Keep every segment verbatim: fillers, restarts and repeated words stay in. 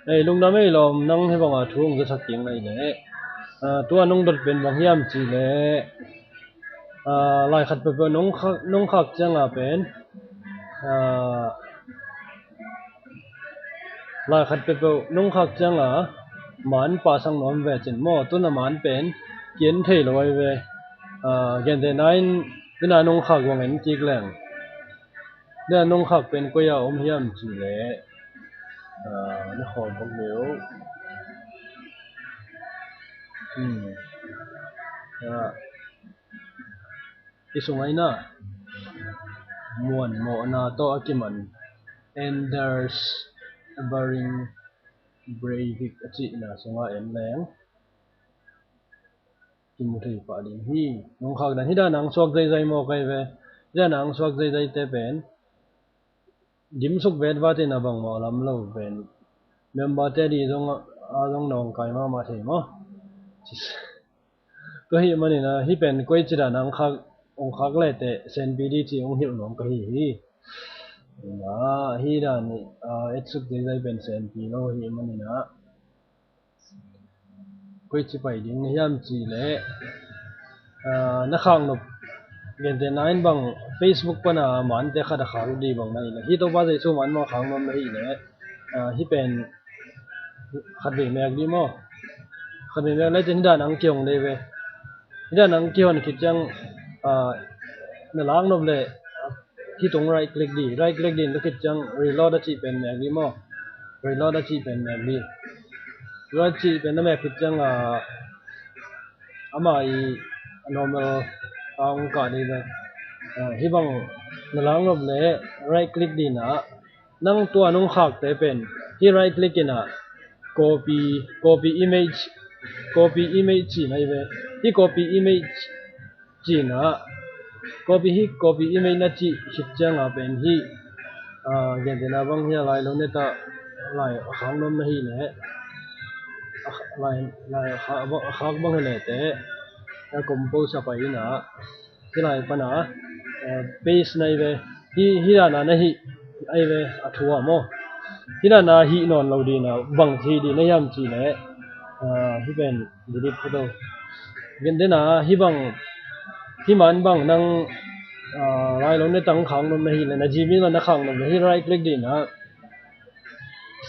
Ei, lungdam ei lawm, nang hih banga thu hong zasak ding na hi leh, ah, tua nong dot pen bang hiam cih leh, ah, lai khat peuhpeuh nong khak, nong khak cianga pen, ah, lai khat peuhpeuh nong khak cianga man pasang nuam ve cin maw, tun a man pen ki-en thei lo ahi ve. Ah, gentehna in, ina nong khak bang en kik leng. Ina nong khak pen koi a om hiam cih leh, ah, na khawl bawk leh. Hmm. Ah. Hi sung ah ina muanmawhna tawh a kiman Anders Behring Breivik a cihna sungah en leng kimu thei pah ding hi. Nong khak dan hi dan ang suak zeizai maw kai ve. Hi dan ang suak zeizai te pen dimsuk vet vat in a bangmah lam lo pen member te di zong a zong nawngkai mahmah thei maw. Tua hi manin a, hih pen koi ci dan ang khak, ong khak le teh senpi di ci ong hilh nuam ka hi hi. Ina, hi dan, ah, etsuk zeizai pen senpi lo hi manin a, koi ci pai ding na hiam cih leh, ah, na khak nop, gentehna in bang Facebook pana mante khat a khak di bang na hi leh, hih Topa Jesu man mah khak nuam na hi leh, ah, hih pen khatvei mek di maw? Khatvei mek le cin hi dan ang kihong dei ve. Hi dan ang kihon khit ciang, ah, na lak nop leh, hih tung right click di, right click di in tua khit ciang reload a cih pen mek di maw? Reload a cih pen mek di. Reload a cih pen na mek khit ciang, ah, ama i normal a ong kah di ve. Ah, hih bang na lak nop leh right click di na, nang tua nong khakte pen hih right click in a copy, copy image, copy image cih na hi ve. Hih copy image cih na, copy, hih copy image na cih khit cianga pen hih, ah, gentehna bang hi a lai lo neta lai a khak nuam na hi leh, a kha-, lai, lai a kha-, a khak bang hi leh teh, a compose a pai ina, hih lai pana, eh, paste na hi ve. Hih, hih dana na hih ahi ve, a thu a maw. Hih dana hih nawn lo dina bang ci dih na hiam cih leh, ah, hih pen delete photo. Gentehna hih bang, hih man bang nang, ah, lai lo neta ong khak nuam na hi leh, na Gmail a na khak nuam na hi, right click dina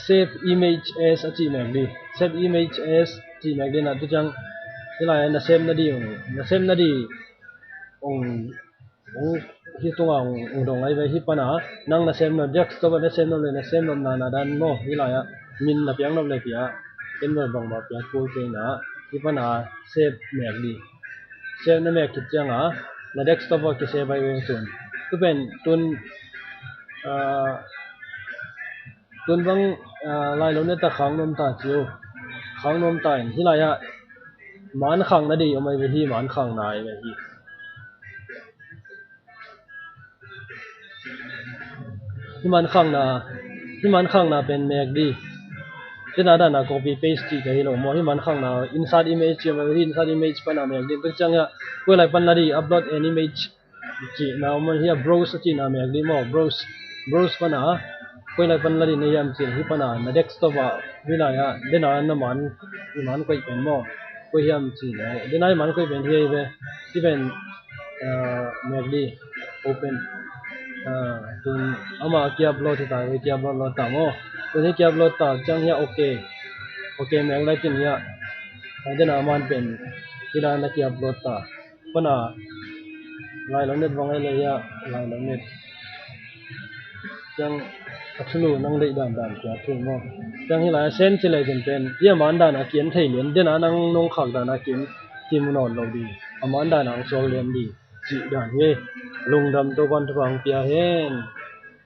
save image as a cih mek di. Save image as cih mek dina, tu ciang hih lai na save na di ong, na save na di ong, ong, hih tunga ong, ong dong ahi ve. Hih pana nang na save nop, desktop a na save nop leh na save nop nana dan maw, hih lai a min na piak nop leh pia, ken bel bangmah piak kul kei na. Hih pana save mek di. Save na mek khit cianga na desktop a kisave ahi ve cun. Tu pen tun, ah, tun bang, ah, lai lo neta khak nuam ta ci uh. Khak nuam ta in hih lai a man khak na di om ahi ve, hih man khakna ahi ve hih. Hih man khakna, hih man khakna pen mek di. Tena dana copy paste cih ka hi lo maw, hih man khakna insert image cih om ahi ve, hih insert image pana mek di. Tu ciang hia, koi lai pan na di upload an image cihna om ahi a, browse a cihna mek di maw, browse, browse pana koi lai pan la di na hiam cih, hih pana na desktop ah, hih lai ah, dena na man, i man koih pen maw, koi hiam cih leh, dena i man koih pen hi ahi ve, hih pen, ah, mek di, open, ah, tun ama ki-upload hi ta ve, ki-upload lo ta maw, tun hi ki-upload ta ciang hia, ok, ok mek lai tin hia, dena man pen, hih lai na ki-upload ta. Pana lai lo net bang ai le hia, lai lo net. Ciang a thulu nang deih dan dan kia thei maw. Ciang hih lai a send ci le zen pen hia man dan a kian thei lian, dena nang nong khak dan a kian kimu nawn lo di. A man dan a ang suak lian di. Cih dan hi. Lungdam, Topan thupha ang pia hen.